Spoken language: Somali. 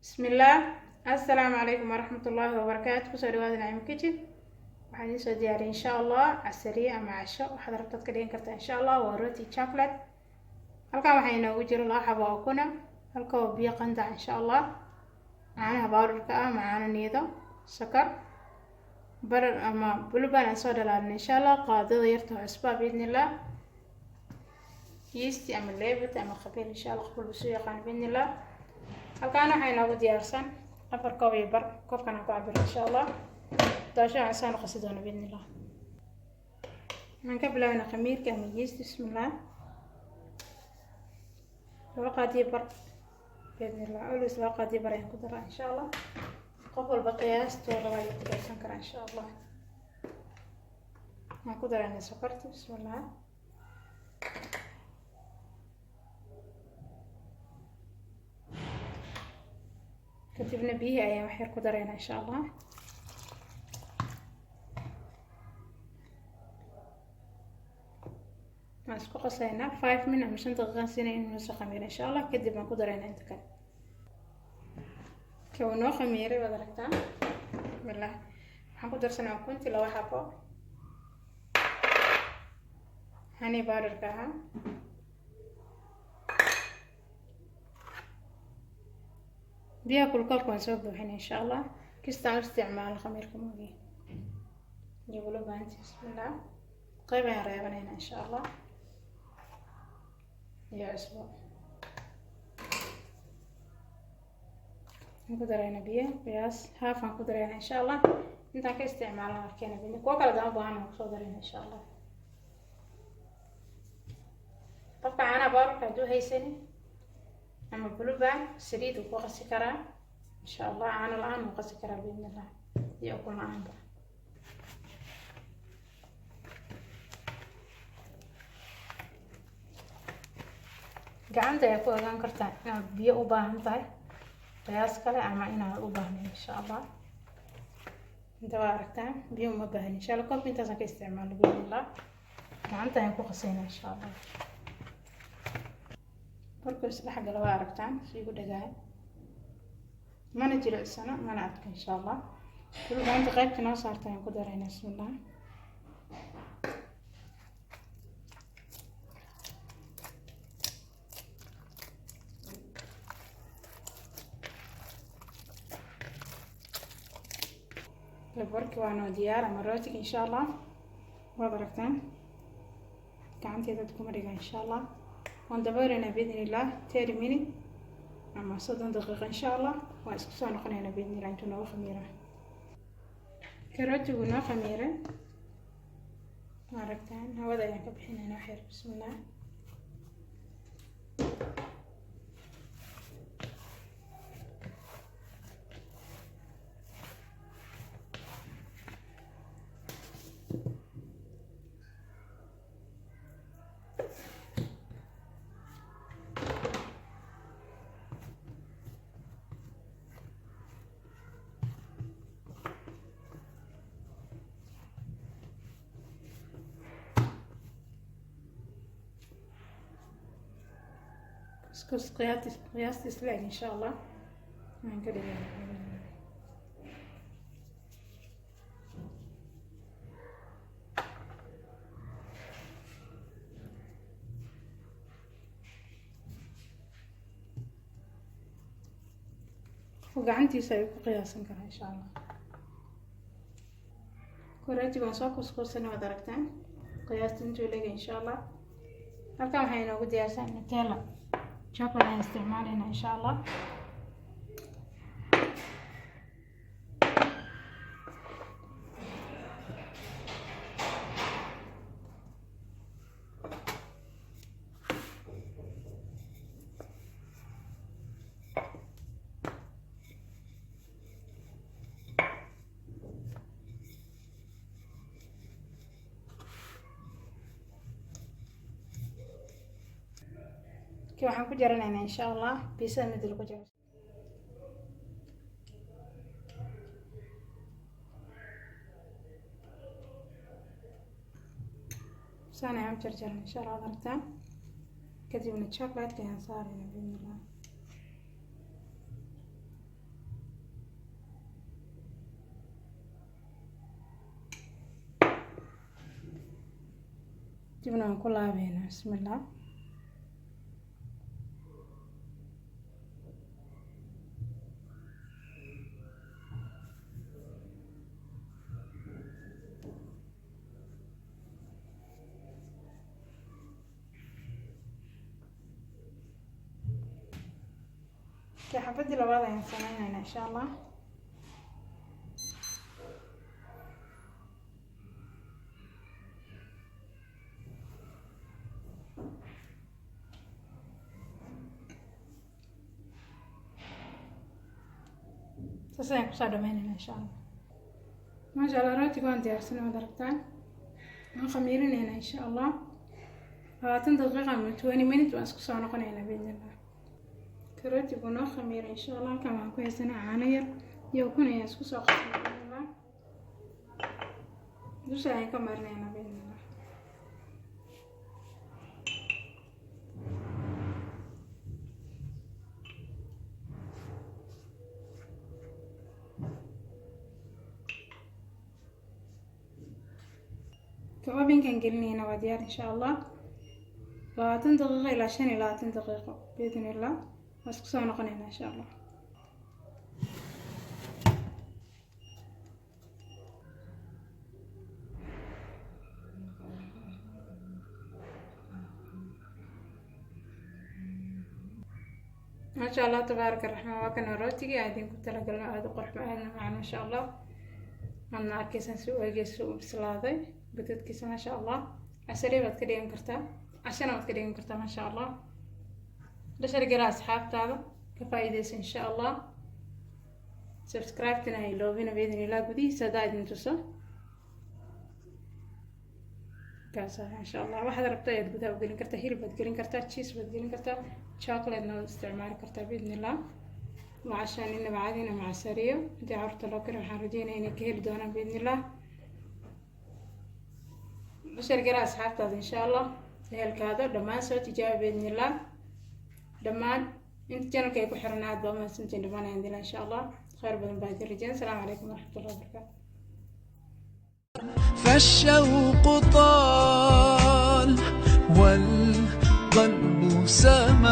Bismillaah, assalaamu calaykum waraxmatullaahi wabarakaatu. Kusoo dhawaada Nacimo Kitchen. Waxaan idiin soo diyaariyay, insha Allah, casariye ama casho, waxaad rabtaad ka dhigan kartaa, insha Allah. Waa roti chocolate. Halkan waxaa inoogu jiro laba xabo oo ukuna, halka oo biyo qandac, insha Allah, caanaha powderka ah ama caano Nido, sokor, butter ama Blue Band aan soo dhalaalin, insha Allah, qaadada yarta oo cusbaa, biidnillah, yeast ama leebit ama qabiil, insha Allah, qof walba suu yaqaan, biidnillah. Halkaan waxaa inoogu diyaarsan 4.5 koob, koobkan aan ku cabiro, insha Allah. Doosho casaan qasi doona, biidnillah. Waxaan ka bilaabnaa khamiirka ama yeast. Bismillah, 2.5 qaad, biidnillah. Always 2.5 qaad ayaan ku daraa, insha Allah. Qof walba qiyaastoo raba ayuu ku darsan karaa, insha Allah. Waxaan ku daraynaa sokorta. Bismillah, kadibna biyihii ayaan wax yar ku daraynaa, insha Allah. Waan isku qasaynaa 5 minute ama 5 daqiiqan siinay inuu soo khamiiro, insha Allah. Kadib waan ku daraynaa inta kale. Ka uu noo khamiiray, waad aragtaa. Bismillah, waxaan ku darsanaa ukuntii laba xabo, honey powderka ahaa, biyaha kulkoolka waan soo buuxinay, insha Allah. Kistaan u isticmaalo khamiirka moogi iyo Blue Band. Bismillah, qayb ayaan reebanayna, insha Allah, iyo cusbo aan ku darayna. Biyo qiyaas haaf aan ku darayna, insha Allah. Intaan ka isticmaalno arkeena bini kuwo kale dama baahan waan kusoo darayna, insha Allah. Qofka caanaha powderka hadduu haysani ama Blue Band, saliid uu ku qasi karaa, insha Allah. Caano la-aan wuu qasi karaa, biidnillah, iyo ukun la-aanba. Gacanta ayaa ku ogaan kartaa inaad biyo u baahan tahay qiyaas kale ama inaad u baahnayn, insha Allah. Inta waa aragtaa, biyo uma baahnin, insha Allah. Koobka intaasaan ka isticmaalo, biidnillah. Gacanta ayaan ku qasayna, insha Allah. Markuu isdhex galo, waa aragtaan si igu dhagaay, mana jilicsano mana adka, insha Allah. Gacanta qaybta noo saarta ayaan ku daraynaa. Bismillah. Burki waa noo diyaar ama rootiga, insha Allah. Waad aragtaan, gacanteeda kuma dhiga, insha Allah. Waan dabooleynaa, biidn illah, 30 minute ama 30 daqiiqo, insha Allah. Waan isku soo noqonaynaa, biidn illah, intuu nooga khamiira. Karootigu noo khamiiray, waa aragtaan. Hawada ayaan ka bixinaynaa wax yar. Bismillah. Kuskus qiyaastii isla eg, insha Allah, waan ka dhigaynaa. Qofku gacantiisa ayuu ku qiyaasan karaa, insha Allah. Koraajiga waan soo kuskuusana, waad aragtaan qiyaasta intuu leegay, insha Allah. Halkan waxaa inoogu diyaarsan Nutella chocolate ayaan isticmaalayna, insha Allah. Waxaan ku jaranaynaa, insha Allah, biisada mid lagu jaro. Saan ayaan u jarjaran, insha Allah, ad aragtaan. Kadibna chocolate-ka ayaan saarayna, biidnillah. Dibna waan ku laabeynaa. Bismillah. Xabadii labaad ayaan sameyneynaa, insha Allah. Saas ayaan kusoo dhameynayna, insha Allah. Maasha Allah, rootiga waan diyaarsanay, waad aragtaan. Waan khamiirinaynaa, insha Allah, 20 daqiiqa ama 20 minute. Waan isku soo noqonaynaa biidnillah. Rootigu noo khamiiray, insha Allah. Halkan waxaan ku haysanaa caano yar iyo ukun ayaan isku soo qasnay biidnillah. Dusha ayaan ka marinaynaa biidnillah. Ovenkan gelinayna, waa diyaar, insha Allah. 20 daqiiqo ilaa 25 daqiiqo biidn illah. Waa isku soo noqonaynaa, insha Allah. Maasha Allah, tabaaraka raxmaan. Waa kana rootigii aan idinku talagalno, aada u qurxo, aadna macaan, maasha Allah. Waadna arkaysaan si u eegeysa, u bislaaday godadkiisa, maasha Allah. Casariya baad ka dhigan kartaa, cashana waad ka dhigan kartaa, maasha Allah. La share gara asxaabtaada, ka faa'iidaysa, insha Allah. Subscribe-tana ha iloobina biidn illah. Gudihiisa haddaa idin tuso kaasa, insha Allah, waxaad rabto ayaad gudaha u gelin kartaa. Hilib baad gelin kartaa, cheese baad gelin kartaa, chocolate-na waad isticmaali kartaa biidn illah. Waa cashaan inaba caadina macasariyo. Haddii carruurta loo kari, waxaan rajeynaya inay ka heli doonaan biidn illah. La share gara asxaabtaada, insha Allah, ehelkaada dhammaan. Soo tijaabi biidn illah. Dhammaan inta channelka ay ku xiran, aad baa umahadsantiin dhammaan. Ayaan dilaa, insha Allah. Khayr badan baa idin rajeyn. Asalaamu calaykum waraxmatullahi wabarakaatu. فالشوق طال والقلب سما.